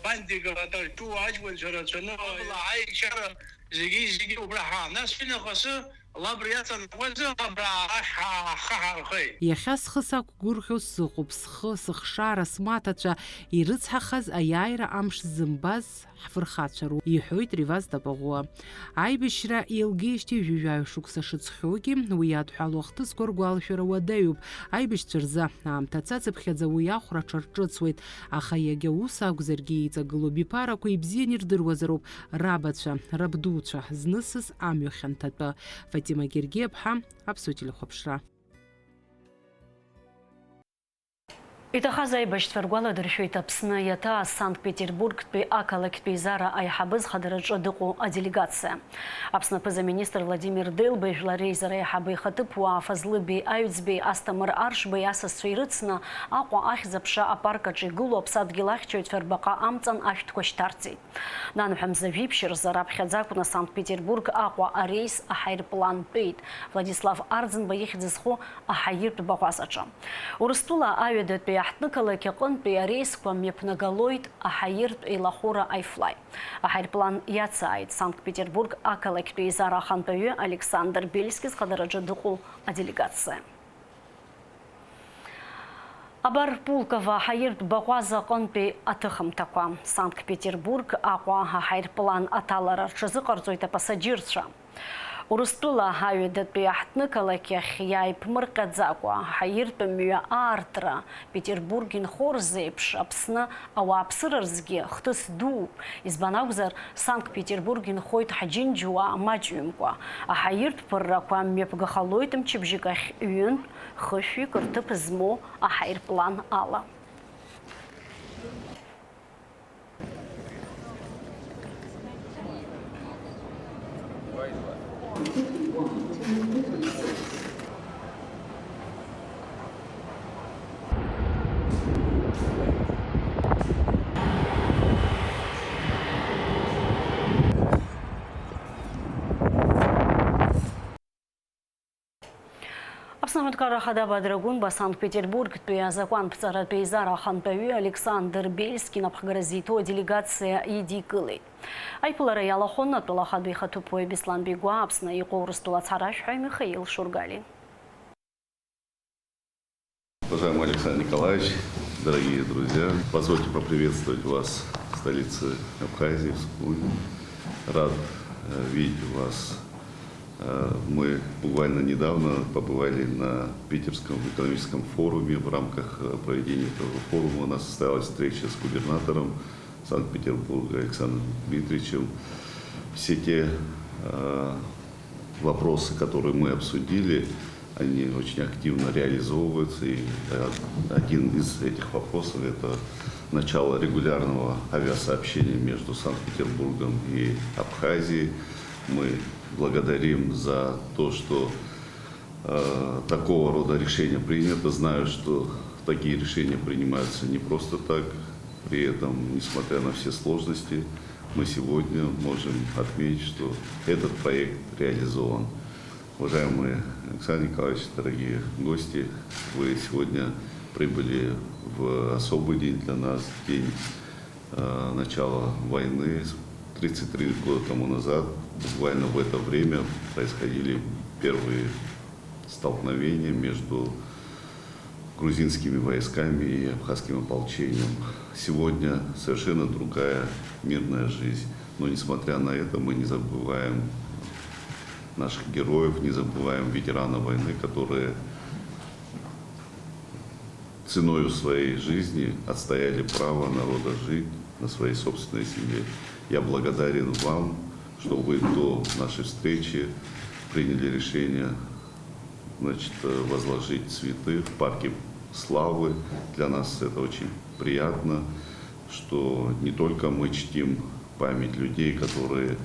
Бандик, а, Тарту аҷкәынцәа рацәаны, абла аиччара зегьы, зегьы убра ҳаан. Нас ҩынахысы Лабра иаҵанакуазы, Лабра ахь ҳа-, ҳхы ҳархеит. Иахьа схы сақәгәырӷьо сыҟоуп, схы, сыхшара, смаҭацәа ирыцҳахаз аиааира амш зымбаз ҳфырхацәароуп, иҳәоит Реваз Дапаӷоа. Аибашьра еилгеижьҭеи жәаҩа шықәса шыҵхьоугьы, уи иадҳәалоу ахҭысқәа ргәалашәара уадаҩуп. Аибашьцәа рзы аамҭа цацыԥхьаӡа уи ахәра аҽарҿыцуеит, аха иагьа ус акәзаргьы, иҵагылоу биԥарақәа ибзиан ирдыруазароуп рабацәа, рабдуцәа, знысыз амҩа хьанҭатәы. Фатима Гергиаԥҳа, Аԥсуа телехәаԥшра. Иҭахаз аибашьцәа ргәаладыршәоит Аԥсны иаҭааз Санкт-Петербургтәи ақалақьтә еизара аиҳабы зхадараҿы дыҟоу аделегациа. Аԥсны аԥыза-министр Владимир Делба, жәлар реизара аиҳабы ихаҭыԥуаа Фазлы Беи Аҩӡбеи, Асҭамыр Аршбеи асасцәа ирыцны, Аҟәа ахьӡ-аԥша апарк аҿы игылоу аԥсадгьыл ахьчаҩцәа рбаҟа амҵан ашәҭқәа шьҭарҵеит. Нанҳәа мза жәиԥшь рзы раԥхьаӡа акәны Санкт-Петербург Аҟәа арейс аҳаирплан тәеит, Владислав Арӡынба ихьӡ зху аҳаиртә баӷәазаҿы. Урыстәыла аҩадатәи аҳҭнықалақь аҟынтәи арейсқәа мҩаԥнагалоит аҳаиртә еилахәыра iFly. Аҳаирплан иацааит Санкт-Петербург ақалақьтәи еизара ахантәаҩы Александр Бельски зхадараҿы дыҟоу аделегациа. Абар Пулково аҳаиртә баӷәаза аҟынтәи аҭыхымҭақәа. Санкт-Петербург Аҟәа аҳаирплан аҭалара рҽазыҟарҵоит апасаџьырцәа. Урыстәыла аҩадатәи аҳҭнықалақь ахь иааиԥмырҟьаӡакәа, аҳаиртә мҩа аартра Петербург инхо рзеиԥш Аԥсны ауааԥсыра рзгьы хҭыс дууп, избан акәзар, Санкт-Петербург инхоит ҳџьынџьуаа маҷҩымкәа. Аҳаиртә ԥыррақәа мҩаԥгахалоит мчыбжьык ахь ҩынтә хышәҩык рҭыԥ змоу аҳаирплан ала. Аԥсны аҳәынҭқарра Ахада Бадра Гәынба Санкт-Петербургтәи азакәанԥҵаратә еизара ахантәаҩы Александр Бельски инапхгара зиҭо аделегациа идикылеит. Аиԥылара иалахәын атәыла ахадоу ихаҭыԥуаҩ Беслан Бигәа, Аԥсны иҟоу Урыстәыла ацҳаражәҳәаҩ Михаил Шургалиа. Уважаемый Александр Николаевич, дорогие друзья, позвольте поприветствовать вас в столице Абхазии, в Сухуми. Рад, э, видеть вас. Э, мы буквально недавно побывали на Питерском экономическом форуме. В рамках, э, проведения этого форума у нас состоялась встреча с губернатором Санкт-Петербурга Александром Дмитриевичем. Все те Э, Вопросы, которые мы обсудили, они очень активно реализовываются. И, э, один из этих вопросов — это начало регулярного авиасообщения между Санкт-Петербургом и Абхазией. Мы благодарим за то, что э, такого рода решение принято. Знаю, что такие решения принимаются не просто так. При этом, несмотря на все сложности, мы сегодня можем отметить, что этот проект реализован. Уважаемый Александр Николаевич, дорогие гости, вы сегодня прибыли в особый день для нас, день, э, начала войны. Тридцать три года тому назад, буквально в это время, происходили первые столкновения между грузинскими войсками и абхазским ополчением. Сегодня совершенно другая мирная жизнь. Но, несмотря на это, мы не забываем наших героев, не забываем ветеранов войны, которые ценою своей жизни отстояли право народа жить на своей собственной земле. Я благодарен вам, что вы до нашей встречи приняли решение, значит, э, возложить цветы в парке Славы. Для нас это очень приятно, что не только мы чтим память людей, которые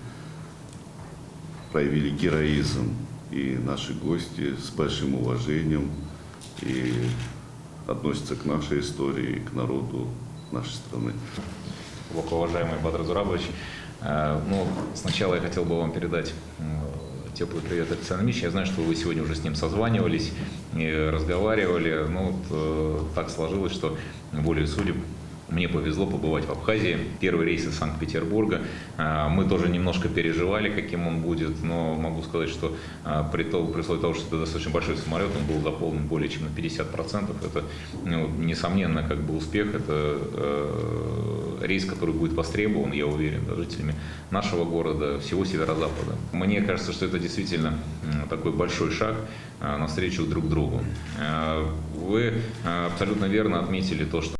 проявили героизм, и наши гости с большим уважением и относятся к нашей истории, к народу нашей страны. Глубоко уважаемый Бадрат Зурабович, э, ну, сначала я хотел бы вам передать, м, теплый привет Александра Мича. Я знаю, что вы сегодня уже с ним созванивались и разговаривали. Ну, вот, э, так сложилось, что волею судеб мне повезло побывать в Абхазии. Первый рейс из Санкт-Петербурга. Э, мы тоже немножко переживали, каким он будет, но могу сказать, что, э, при том, при условии того, что это достаточно большой самолет, он был заполнен более чем на пятьдесят процентов. Это, ну, несомненно, как бы успех. Это, э, рейс, который будет востребован, я уверен, да, жителями нашего города, всего Северо-Запада. Мне кажется, что это действительно, м, такой большой шаг, э, навстречу друг другу. Э, вы, э, абсолютно верно отметили то, что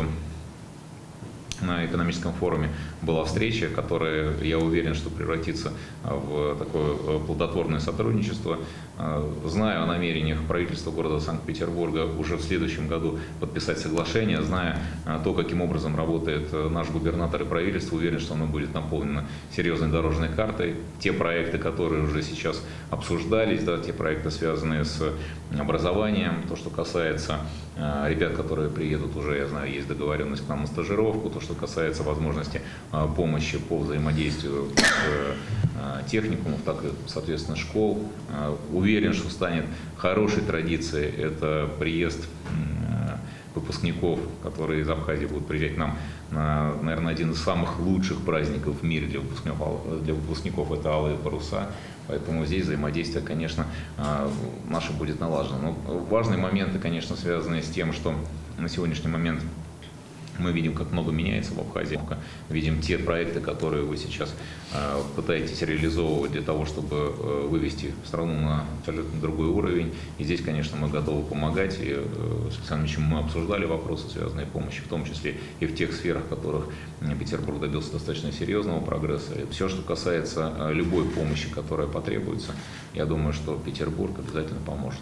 на экономическом форуме была встреча, которая, я уверен, что превратится, э, в такое, э, плодотворное сотрудничество. Э, знаю о намерениях правительства города Санкт-Петербурга уже в следующем году подписать соглашение, зная, э, то, каким образом работает, э, наш губернатор и правительство, уверен, что оно будет наполнено серьёзной дорожной картой. Те проекты, которые уже сейчас обсуждались, да, те проекты, связанные с образованием, то, что касается, э, ребят, которые приедут уже, я знаю, есть договорённость к нам на стажировку, то, что касается возможности, э, помощи по взаимодействию как, э, техникумов, так и, соответственно, школ. Э, уверен, что станет хорошей традицией это приезд, м, э, выпускников, которые из Абхазии будут приезжать к нам на, наверное, один из самых лучших праздников в мире для выпускников, для выпускников — это «Алые паруса». Поэтому здесь взаимодействие, конечно, а, наше будет налажено. Но важные моменты, конечно, связаны с тем, что на сегодняшний момент мы видим, как много меняется в Абхазии. Видим те проекты, которые вы сейчас, а, пытаетесь реализовывать для того, чтобы, э, вывести страну на абсолютно другой уровень. И здесь, конечно, мы готовы помогать. И, э, с Александром Ильичем мы обсуждали вопросы, связанные с помощью, в том числе и в тех сферах, в которых, м, Петербург добился достаточно серьёзного прогресса. И всё, что касается, э, любой помощи, которая потребуется, я думаю, что Петербург обязательно поможет.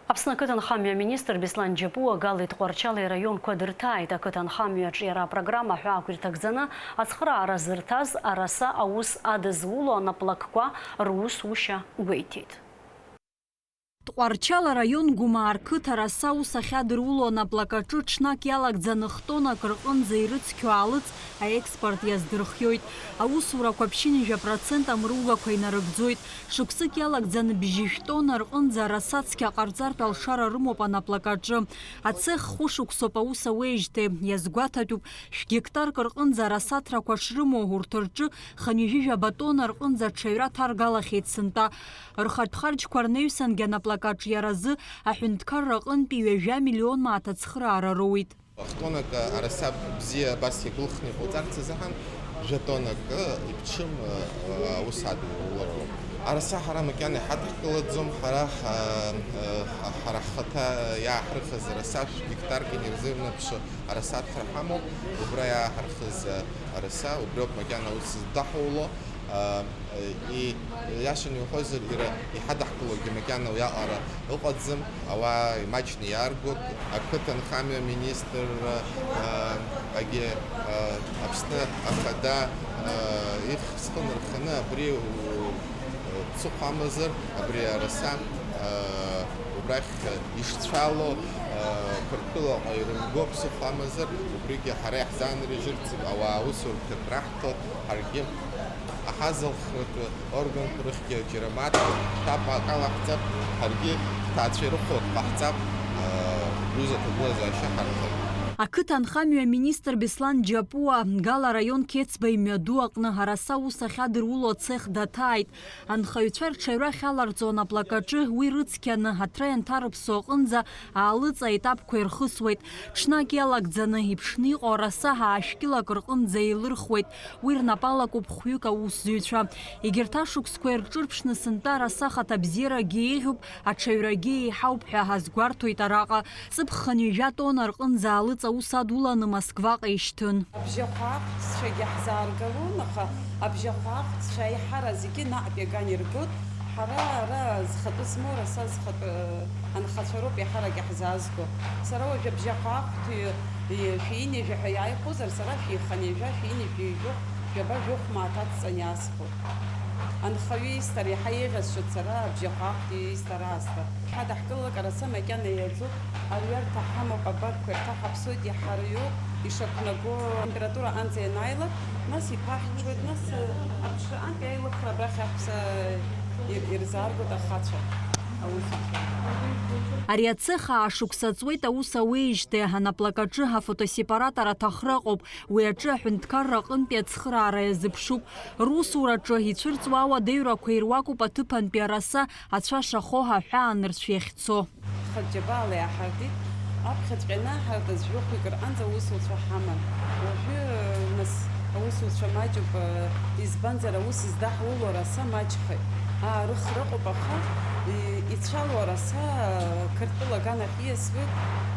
Аԥсны ақыҭанхамҩа аминистр Беслан Џьапуа Галеи Тҟәарчали араионқәа дырҭааит. Ақыҭанхамҩа аҿиара апрограмма аҳәаақәа ирҭагӡаны ацхыраара зырҭаз араса аус адызуло анаплакқәа русушьа гәеиҭеит. Тҟәарчал араион Гәымаа рқыҭа араса аус ахьадыруло анаплакаҿы ҽнак иалагӡаны хтонак рҟынӡа ирыцқьо аалыҵ аекспорт иаздырхиоит. Аусурақәа ԥшьынҩажәа процент амругақәа инарыгӡоит. Шықәсык иалагӡаны бжьышә тонна рҟынӡа араса цқьа ҟарҵартә алшара рымоуп анаплакаҿы. Ацех хәышықәсоуп аус ауеижьҭеи. Иазгәаҭатәуп, шә-гектарк рҟынӡа арасаҭрақәа шрымоу, урҭ рҿы хынҩажәижәаба тонна рҟынӡа аҽаҩра ҭаргалахьеит сынтәа. Рхатә харџьқәа рнаҩсангьы анаплакаҿиаразы аҳәынҭқарра аҟынтәи ҩажәа миллион мааҭ ацхыраара роуит. Хтонак араса бзиа абас иагәылхны иҟауҵарц азыҳәан, жәа тоннак иԥҽым аус адулароуп. Араса ҳара макьана иҳадҳкылаӡом, ҳара, ҳа-, ҳара ҳхаҭа иааҳархыз араса шәгьектарк инерзыҩнаԥшуа арасаҭра ҳамоуп, убра иааҳархыз араса, убриоуп макьана аус здаҳуло. И-, иашан иуҳәозар, ира-, иҳадаҳкылогьы макьана уиаҟара ыҟаӡам, ауаа имаҷны иааргоит, ақыҭанхамҩа министр, агьи, Аԥсны Ахада, их-, зхы нырханы абри у-, ԥсыхәа амазар, абри араса, убрахь ишцәало, Қырҭтәылаҟа ирымго ԥсыхәа амазар, убригьы ҳара иаҳзаанрыжьырц ауаа аусурҭа раҳҭо, ҳаргьы аҳазалхратә органқәа рыхьгьы џьара маҭ ҳәа акала ҳҵап, ҳаргьы ҳҭаацәа ирыхәо ҟаҳҵап, ҩыза ҭагылазаашьа ҳарҭап. Ақыҭанхамҩа министр Беслан Џьапуа Гала араион Қьецба имҩаду аҟны араса аус ахьадыруло ацех даҭааит. Анхаҩцәа рҽаҩра ахьаларҵо анаплакаҿы уи рыцқьаны аҭра ианҭарыԥсо аҟынӡа аалыҵ аетапқәа ирхысуеит. Ҽнак иалагӡаны иԥшны иҟоу араса аашә кьылак рҟынӡа еилырхуеит. Уи рнапы алакуп хәҩык аусзуҩцәа. Егьырҭ ашықәсқәа ирҿырԥшны сынтәа араса ахаҭабзиарагьы еиӷьуп, аҽаҩрагьы еиҳауп ҳәа азгәарҭоит араҟа. Ҵыԥх хынҩажәа тонна рҟынӡа аалыҵ аус адуланы Москваҟа ишьҭын. Абжьахәа ахәцәагьы ҳзааргалон, аха абжьахәа ахәцәа аиҳара зегьы наҟ иаган иргоит. Ҳара ара зхатәы змоу, араса зхатәы анхацәа роуп еиҳарак иаҳзаазго. Сара уажә абжьахәа ахәҭҩы шәи ҩажәа ҳәа иааихәозар, сара шәи хынҩажәа, шәи ҩажәа жәохә, жәаба жәохә мааҭ адҵан иаасхәоит. Анхаҩы исҭар иаҳа еиӷьасшьоит сара абжьахәа ахәҭҩы исҭар аасҭа. Ҳадаҳкылалак араса макьана иаӡоуп, арҩарҭа ҳамоуп, абарқәа ирҭаҳаԥсоит, иҳарҩоит, ишақәнаго атемпература анӡа ианааилак, нас иԥаҳҽуеит, нас, э, аԥшра антәи аилыхра абрахь аҳәса, э, ир-, ирзааргоит ахацәа, аусуцәа. Ари ацех аашықәса ҵуеит аус ауеижьҭеи, анаплакаҿы афотосепаратор аҭахра ыҟоуп, уи аҿы аҳәынҭқарра аҟынтәи ацхыраара иазыԥшуп. Русураҿы ицәырҵуа ауадаҩрақәа ируакуп аҭыԥантәи араса ацәа шахо аҳәаанырцә иахьцо. Хатәџьабаала иаҳардит, аԥхьаҵәҟьа ианаҳардаз жәохәҩык рҟынӡа аусуцәа ҳаман. Уажәы, нас, аусуцәа маҷуп, избанзар, аус здаҳуло араса маҷхеит. Аарыхра ыҟоуп, аха и-, ицәало араса Қырҭтәыла аганахь ииасуеит,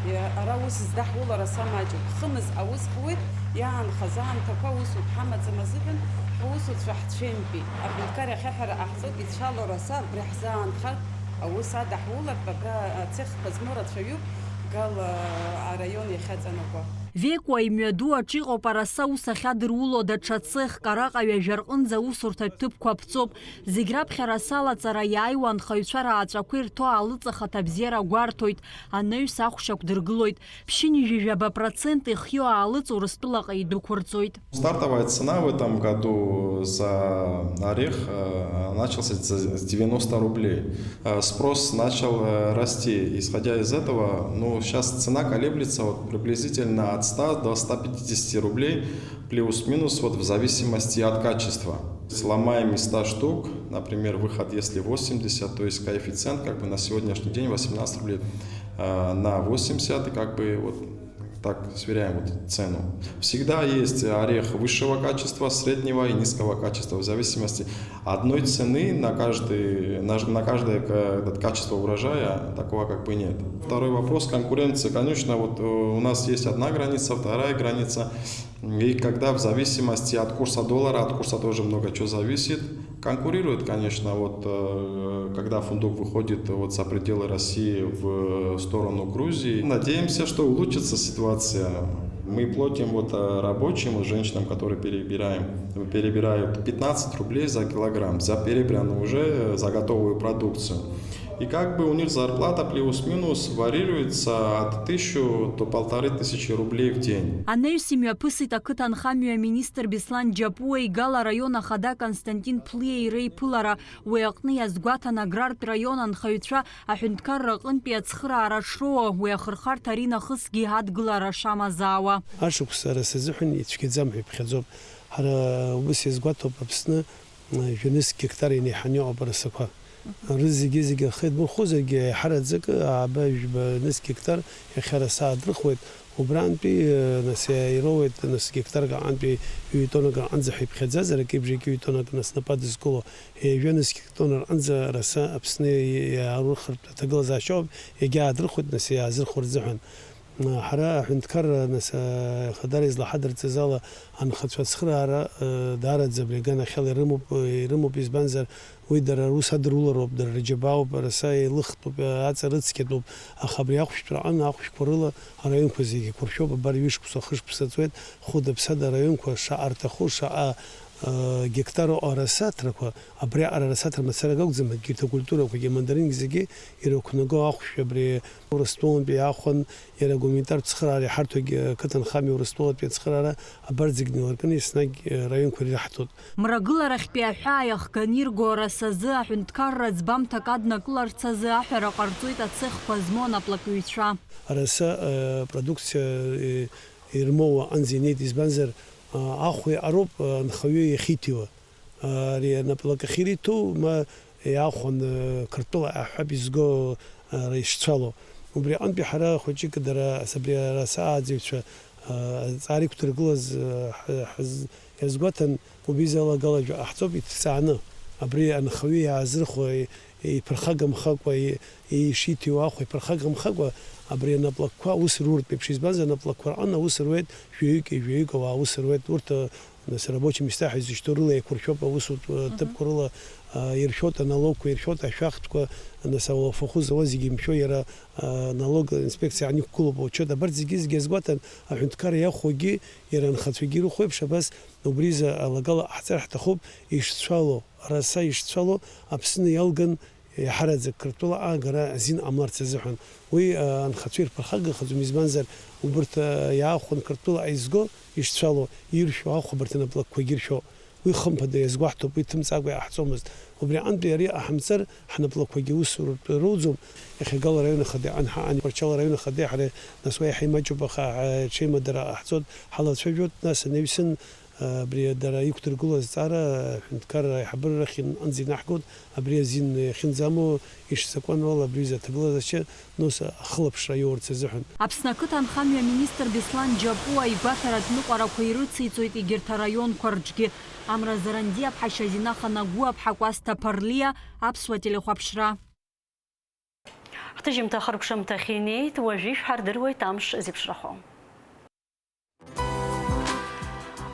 и-, ара аус здаҳуло араса маҷуп. Хымз аус хуеит, иаанхаз аамҭақәа аусутә ҳамаӡам азыҳәан, ҳусуцәа ҳцәентәи аҳәынҭқар иахьаҳәара ҟаҳҵоит, ицәало араса абри ҳзаанхар, аус адаҳулартә абра ацехқәа змоу рацәаҩуп Гала араион иахьаҵанакуа. Векуа имҩаду аҿы иҟоуп араса аус ахьадыруло даҽа цехк, араҟа ҩажәа рҟынӡа аусурҭатә ҭыԥқәа ԥҵоуп. Зегь раԥхьа араса алаҵара иааиуа анхаҩцәа рааҵәақәа ирҭо аалыҵ ахаҭабзиара гәарҭоит, анаҩс ахәшьақә дыргылоит. Ԥшьынҩажәи жәаба процент ихиоу аалыҵ Урыстәылаҟа идәықәырҵоит. Стартовая цена в этом году за орех, э, начался с с девяноста рублей. Э, спрос начал, э, расти. Исходя из этого, ну, сейчас цена колеблется вот приблизительно от ста до ста пятидесяти рублей, плюс-минус, вот в зависимости от качества. Сломаем из ста штук, например, выход, если восемьдесят, то есть коэффициент как бы на сегодняшний день восемнадцать рублей, э, на восемьдесят, и как бы вот так сверяем вот цену. Всегда есть орех высшего качества, среднего и низкого качества, в зависимости. Одной цены на каждый, на, на каждое ка-, этот, качество урожая такого как бы нет. Второй вопрос конкуренции. Конечно, вот, э, у нас есть одна граница, вторая граница. И когда в зависимости от курса доллара, от курса тоже много чего зависит, конкурирует, конечно, вот, э, когда фундук выходит вот за пределы России в сторону Грузии. Надеемся, что улучшится ситуация. Мы платим вот, э, рабочим, вот женщинам, которые перебираем, перебирают пятнадцать рублей за килограмм, за перебранную уже, э, за готовую продукцию. И как бы у них зарплата плюс-минус варьируется от тысячи до полторы тысячи рублей в день. Анаҩс имҩаԥысит ақыҭанхамҩа аминистр Беслан Џьапуеи Гала араион ахада Константин Ԥлиеи реиԥылара. Уи аҟны иазгәаҭан аграртә раион анхаҩцәа аҳәынҭқарра аҟынтәи ацхыраара шроуа, уи ахырхарҭа аринахысгьы адгылара шамазаауа. Ашықәс ара сазыҳәан ицәгьаӡам ҳәа иԥхьаӡоуп. Ҳара ус иазгәаҭоуп Аԥсны Жәанызқь гектар инеиҳаны иҟоуп арасақәа. Рызегьы-зегьы рхы идмырхәозаргьы, еиҳараӡакы ааба-жәба нызқь гектар иахьа араса аадрыхуеит. Убрантәи, э, нас, иа-, ироуеит, нас, гектарк аҟантәи ҩ-тоннак рҟынӡа ҳәа иԥхьаӡазар, акеибжаки ҩ-тоннак, нас, снапы адызкыло, ҩажәа нызқь тонна рҟынӡа араса Аԥсны иаарухыртә аҭагылазаашьа ауп, иагьаадырхәоит, нас, иаазырхәо рзыҳәан. Ҳара аҳәынҭқарра, нас, ахадара излаҳадырҵаз ала, анхацәа ацхыраара, э, даараӡа абри аганахьала ирымоуп, э, ирымоуп, избанзар, уи дара рус адырулароуп, дара рџьабаауп, араса еилыхтәуп, э, аҵа рыцқьатәуп, аха абри ахәшәтәра аҟны ахәшәқәа рыла араионқәа зегьы еиқәыршәоуп, абар ҩышықәса, хышықәса ҵуеит, хәыда-ԥсада араионқәа шаҟа рҭаху, шаҟа, э, гектароу арасаҭрақәа, абри аҟара арасаҭра мацарак акәӡам, егьырҭ акультурақәагьы, амандарингьы зегьы ирықәнаго ахәшә абри Урыстәылантәи иаахәан, иара агуманитартә цхыраара иҳарҭогьы, ақыҭанхамҩа Урыстәылатәи ацхыраара абарҭ зегь неилыркны еснагь, э, раионқәа ираҳҭоит. Мрагыларахьтәи аҳәаа иахганы ирго арасазы аҳәынҭқарра ӡбамҭак аднакыларц азы аҳәара ҟарҵоит ацехқәа змоу анаплакҩцәа. Араса, э, продукциа, э, ирмоуа аҟынӡа инеит, избанзар, а, ахә иаҟароуп, а, анхаҩы иахьиҭиуа. Ари анаплак ахьириҭо, ма иаахәаны Қырҭтәыла аҳәҳәап изго, а, ишцәало. Убри аҟынтәи ҳара хәыҷык дара, абри араса ааӡаҩцәа, а, азҵаара иқәдыргылаз, а, ҳа-, ҳаз-, иазгәаҭан, убри изы алагала жәаҟа ҳҵоуп иҭҵааны. Абри анхаҩы иаазырхәо, и-, иԥырхагамхакәа, и-, ишиҭиуа ахә иԥырхагамхакәа, абри анаплакқәа аус руртә еиԥш, избанзар, анаплакқәа рҟын аус руеит, жәаҩык, жәаҩык ауаа аус руеит. Урҭ, а, Нас рабочие места ҳәа изышьҭоу рыла еиқәыршәоуп аусутә, э, Мгм. ҭыԥқәа рыла, а, иршәоит аналогқәа, иршәоит ашәахтәқәа, нас ауалафахәы зауа зегьы имшәо иара, а, налог инспекциа аан иқәгылоуп аучет. Абарҭ зегьы, зегьы азгәаҭан, аҳәынҭқарра иахәогьы, иара анхацәагьы ирыхәо еиԥш, абас убри изы алагала ҟаҳҵар ҳҭахуп, ишцәало, араса ишцәало, Аԥсны иалган, иаҳараӡак Қырҭтәыла аагара азин ҟамларц азыҳәан. Уи, а, анхацәа ирԥырхагахаӡом, избанзар, убырҭ, а, иаахәаны Қырҭтәыла аизго ишцәало, иршәо ахә абарҭ анаплакқәагьы иршәо. Уи хымԥада иазгәаҳҭоуп, уи ҭымҵакәа иҟаҳҵомызт. Убри аҟынтәи ари ҟаҳамҵар, ҳнаплакқәагьы усуртә роуӡом. Иахьагала араион ахада иҟан ҳаҟан, Тҟәарчал араион ахада ҳара, нас уа иаҳа имаҷуп, аха, а, ҽеимадара ҟаҳҵоит, ҳалацәажәоит, нас анаҩсан, Абри дара иқәдыргыло азҵаара аҳәынҭқарра аиҳабыра рахь ин-, анӡа инаҳгоит, абри азин иахьынӡамоу ишзакәануала абри изы аҭагылазаашьа, нас ахылаԥшра иоурц азыҳәан. Аԥсны ақыҭа анхамҩа аминистр Беслан Џьапуа игәаҭаратә ныҟәарақәа ирыциҵоит егьырҭ араионқәа рҿгьы. Амра Зарандиаԥҳа, Шьазина Ханагәыаԥҳа, Кәасҭа Ԥарлиа, Аԥсуа телехәаԥшра. Ҳҭыжьымҭа хыркәшамҭахь инеит, уажәы ишәҳардыруеит амш зеиԥшрахо.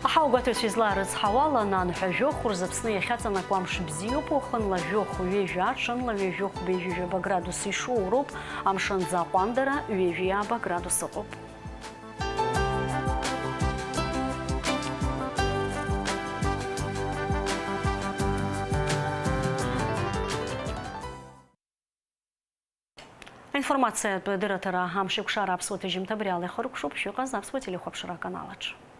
Аҳауагәаҭаҩцәа излаарыцҳауала, нанҳәа жәохә рзы Аԥсны иахьаҵанакуа амш бзиоуп, уахынла жәохә ҩажәа, ҽынла ҩажәохә быжәжәаба градус ишоуроуп, амш анӡа аҟәандара ҩажәи ааба градус ыҟоуп. Аинформациатә дырраҭара Амшеикәшара аԥсуа ҭыжьымҭа абри ала ихыркәшоуп, шәыҟаз аԥсуа телехәаԥшра аканалаҿ.